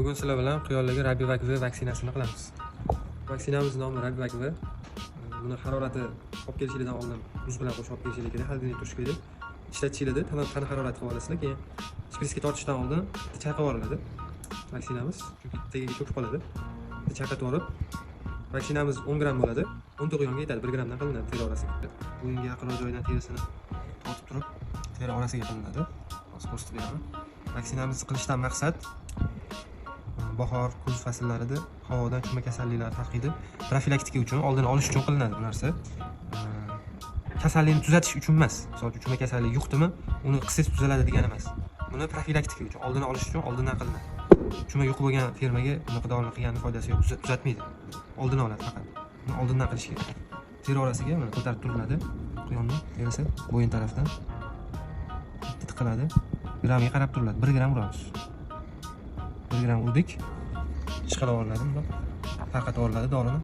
Bugun sizlar bilan quyonlarga Rabivac V vaksinasini qilamiz. Vaksinamiz nomi Rabivac V. Buni harorati olib kelishinglardan oldin muz bilan qo'shib olib kelishinglar kerak, холодильник turishi kerak. Ishlatishinglarda tana harorati qilib olasizlar, keyin shpritsga tortishdan oldin bitta chayqab yuboriladi vaksinamiz, chunki tagiga cho'kib qoladi. Bitta chayqatib yuborib, vaksinamiz 10 gramm bo'ladi. 10 ta quyonga yetadi, 1 grammdan qilinadi teri orasiga. Bo'yinga yaqinroq joydan terisini tortib turib, teri orasiga qilinadi. Hozir ko'rsatib beraman. Vaksinamizni qilishdan maqsad bahor, kuz fasllarida havodan chuma kasalliklari tarqaydi. Profilaktika uchun, oldini olish uchun qilinadi bu narsa. Kasallikni tuzatish uchun emas. Misol uchun, chuma kasalligi yuqdimi, uni qilsangiz tuzaladi degani emas. Buni profilaktika uchun, oldini olish uchun oldindan qilinadi. Chuma yuqib bo'lgan fermaga bunaqa dorini qilganni foydasi yo'q, tuzatmaydi. Oldini oladi faqat. Buni oldindan qilish kerak. Teri orasiga mana ko'tarib turiladi. Quyonni terisi bo'yin tarafdan bitta tiqiladi. Gramga qarab turiladi. 1 gramm uramiz. 1 gramm urdik. Ishqalab olinadi bundoq. Tarqatib olinadi dorini.